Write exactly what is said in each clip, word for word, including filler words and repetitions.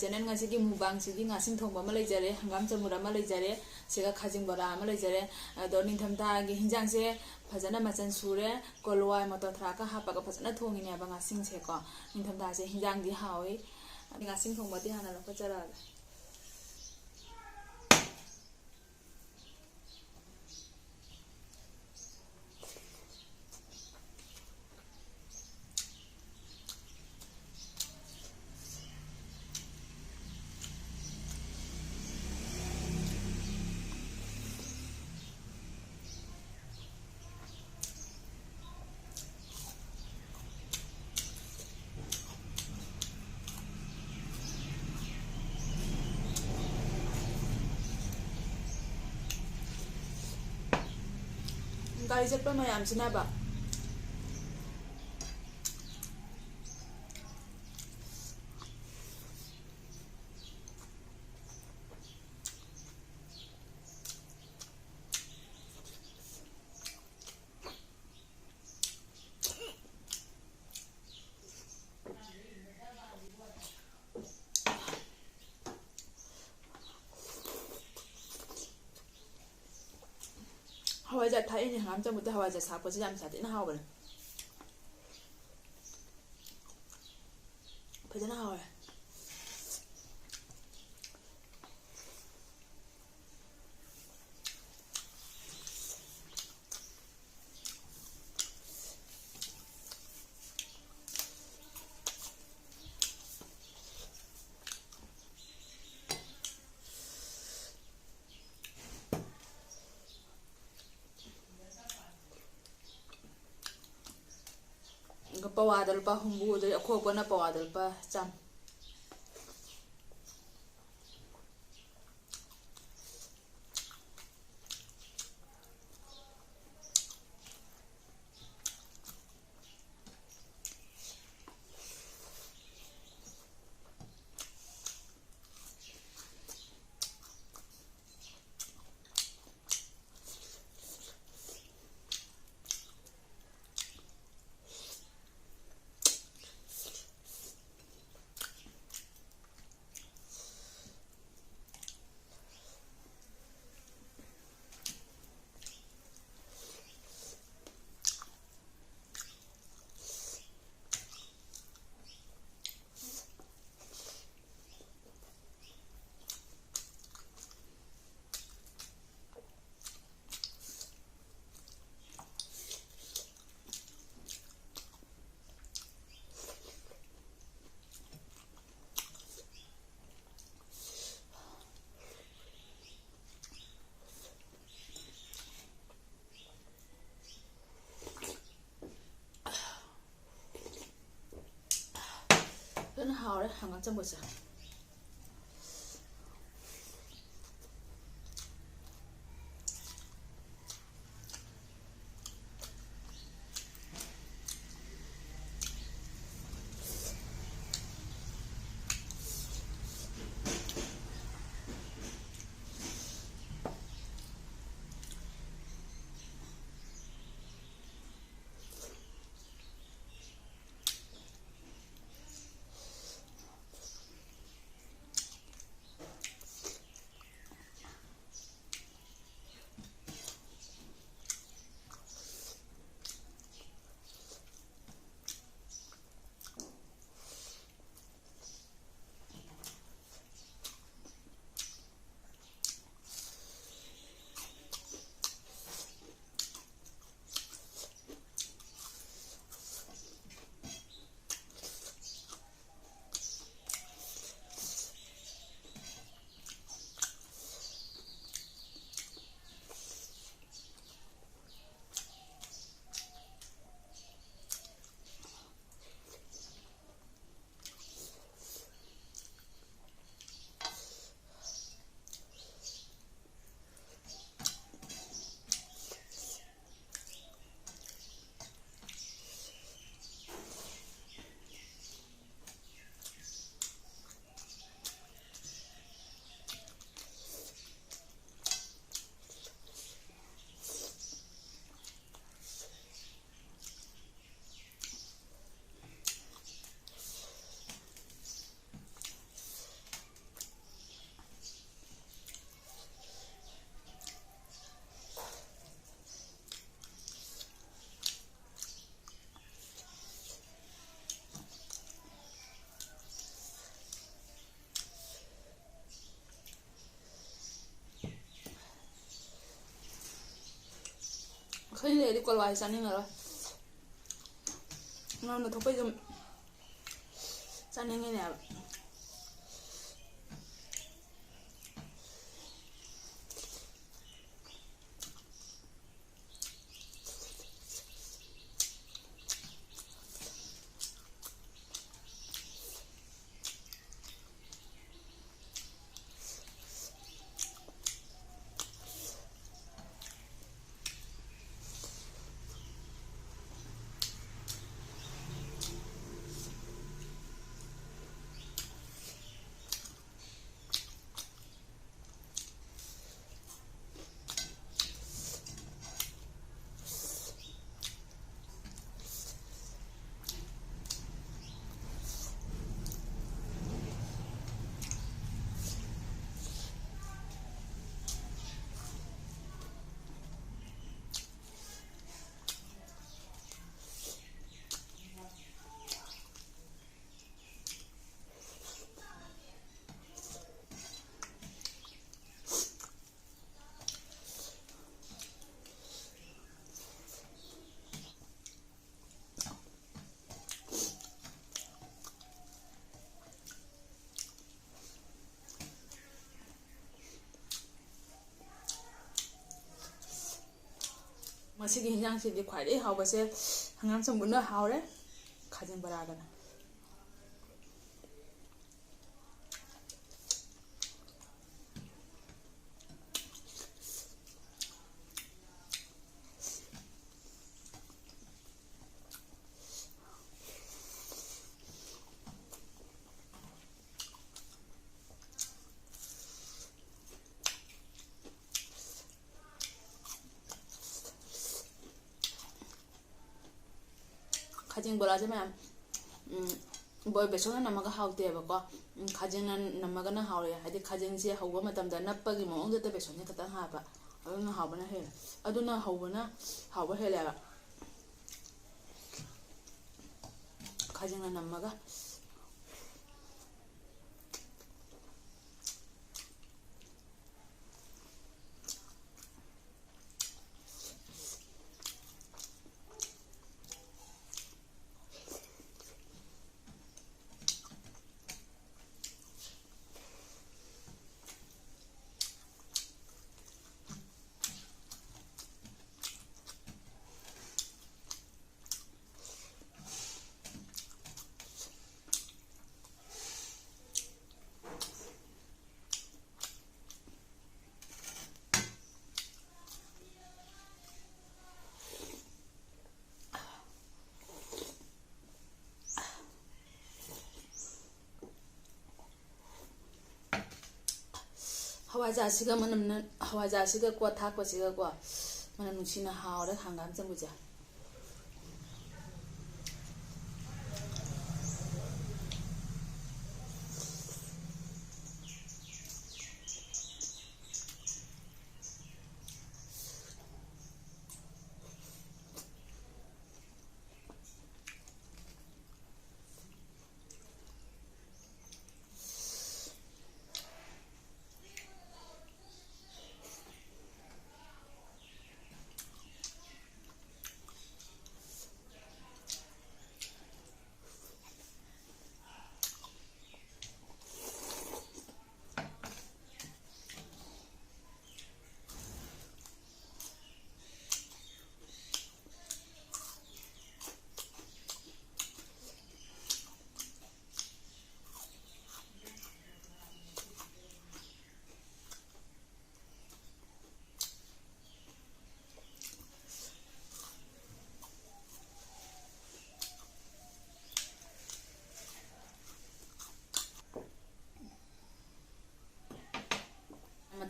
Channel ꯉꯁꯤꯒꯤ mukbangꯁꯤꯗꯤ ꯉꯥꯁꯤꯡ ꯊꯣꯡꯕ ꯑꯃ ꯂꯩꯖꯔꯦ, ꯍꯪꯒꯥꯝ ꯆꯝꯐꯨꯠ ꯑꯃ ꯂꯩꯖꯔꯦ, ꯁꯤꯒ ꯈꯥꯖꯤꯡ ꯕꯣꯔꯥ ꯑꯃ ꯂꯩꯖꯔꯦ꯫ ꯑꯗꯣ ꯅꯤꯡꯊꯝꯊꯥꯒꯤ ꯍꯤꯟꯖꯥꯡꯁꯦ ꯐꯖꯅ ꯃꯆꯜ ꯁꯨꯔꯦ, ꯀꯣꯂꯨꯋꯥꯏ, ꯃꯣꯇꯣꯔ ꯊꯔꯥꯛꯀ ꯍꯥꯞꯄꯒ ꯐꯖꯅ ꯊꯣꯡꯉꯤꯅꯦꯕ ꯉꯥꯁꯤꯡꯁꯦꯀꯣ꯫ ꯅꯤꯡꯊꯝꯊꯥꯁꯦ ꯍꯤꯟꯖꯥꯡꯗꯤ ꯍꯥꯎꯋꯤ꯫ ꯉꯥꯁꯤꯡ ꯊꯣꯡꯕꯗꯤ ꯍꯥꯟꯅ ꯂꯧꯈꯠꯆꯔꯛꯑꯒꯦ꯫ ꯒꯥꯔꯤ ꯆꯠꯄ ꯃꯌꯥꯝꯁꯤꯅꯕ꯫ ꯍꯋꯥꯏꯖꯥꯔ ꯊꯥꯛꯏꯅꯦ, ꯍꯪꯒꯥꯝ ꯆꯝꯐꯨꯠꯇ ꯍꯋꯥꯏꯖꯥꯔ ꯊꯥꯛꯄꯁꯦ ꯌꯥꯝ ꯁꯥꯊꯤꯅ ꯍꯥꯎꯕꯅꯦ꯫ ꯐꯖꯅ ꯍꯥꯎꯔꯦ꯫ ꯄꯋꯥꯗ ꯂꯨꯄꯥ ꯍꯨꯝꯐꯨ, ꯑꯗꯩ ꯑꯈꯣꯛꯄꯅ ꯄꯋꯥꯗ ꯂꯨꯄꯥ ꯆꯥꯝꯃ꯫ ꯍꯥꯎꯔꯦ ꯍꯪꯒꯥꯝ ꯆꯝꯐꯨꯠꯁꯦ꯫ ꯑꯩꯈꯣꯏ ꯂꯩꯔꯗꯤ ꯀꯣꯂꯋꯥꯏ ꯆꯥꯅꯤꯡꯉꯔꯣꯏ꯫ ꯉꯣꯟꯗ ꯊꯣꯛꯄꯩ ꯑꯗꯨꯝ ꯆꯥꯅꯤꯡꯉꯤꯅꯦꯕ꯫ ꯉꯁꯤꯒꯤ ꯍꯤꯟꯖꯥꯡꯁꯤꯗꯤ ꯈ꯭ꯋꯥꯏꯗꯒꯤ ꯍꯥꯎꯕꯁꯦ ꯍꯪꯒꯥꯝ ꯆꯝꯐꯨꯠꯅ ꯍꯥꯎꯔꯦ, ꯈꯥꯖꯤꯡ ꯕꯣꯔꯥꯒꯅ꯫ ꯈꯥꯖꯤꯡ ꯕꯣꯔꯥꯁꯦ ꯃꯌꯥꯝ, ꯎꯝ, ꯕꯣꯏ ꯕꯦꯁꯣꯟꯅ ꯅꯝꯃꯒ ꯍꯥꯎꯇꯦꯕꯀꯣ꯫ ꯎꯝ, ꯈꯥꯖꯤꯡꯅ ꯅꯝꯃꯒꯅ ꯍꯥꯎꯔꯦ꯫ ꯍꯥꯏꯗꯤ ꯈꯥꯖꯤꯡꯁꯦ ꯍꯧꯕ ꯃꯇꯝꯗ ꯅꯞꯄꯒꯤ ꯃꯑꯣꯡꯗꯨꯗ ꯕꯦꯁꯣꯟꯁꯦ ꯈꯛꯇꯪ ꯍꯥꯞꯄ꯫ ꯑꯗꯨꯅ ꯍꯥꯎꯕꯅ ꯍꯦꯜꯂꯦ꯫ ꯑꯗꯨꯅ ꯍꯧꯕꯅ ꯍꯥꯎꯕ ꯍꯦꯜꯂꯦꯕ꯫ ꯈꯥꯖꯤꯡꯅ ꯅꯝꯃꯒ꯫ ꯍꯋꯥꯏꯖꯥꯔꯁꯤꯒ ꯃꯅꯝꯅ, ꯍꯋꯥꯏꯖꯥꯔꯁꯤꯒꯀꯣ, ꯊꯥꯛꯄꯁꯤꯒꯀꯣ, ꯃꯅꯝ ꯅꯨꯡꯁꯤꯅ ꯍꯥꯎꯔꯦ ꯍꯪꯒꯥꯝ ꯆꯝꯐꯨꯠꯁꯦ꯫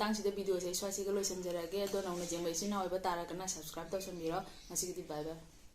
ꯃꯇꯥꯡꯁꯤꯗ video ꯁꯦ ꯑꯩ ꯁ꯭ꯋꯥꯏꯁꯤꯒ ꯂꯣꯏꯁꯤꯟꯖꯔꯒꯦ꯫ ꯑꯗꯣ ꯅꯧꯅ ꯌꯦꯡꯕ ꯏꯆꯤꯟ ꯏꯅꯥꯎ ꯑꯣꯏꯕ ꯇꯥꯔꯒꯅ subscribe ꯇꯧꯁꯟꯕꯤꯔꯣ꯫ ꯉꯁꯤꯒꯤꯗꯤ bye bye꯫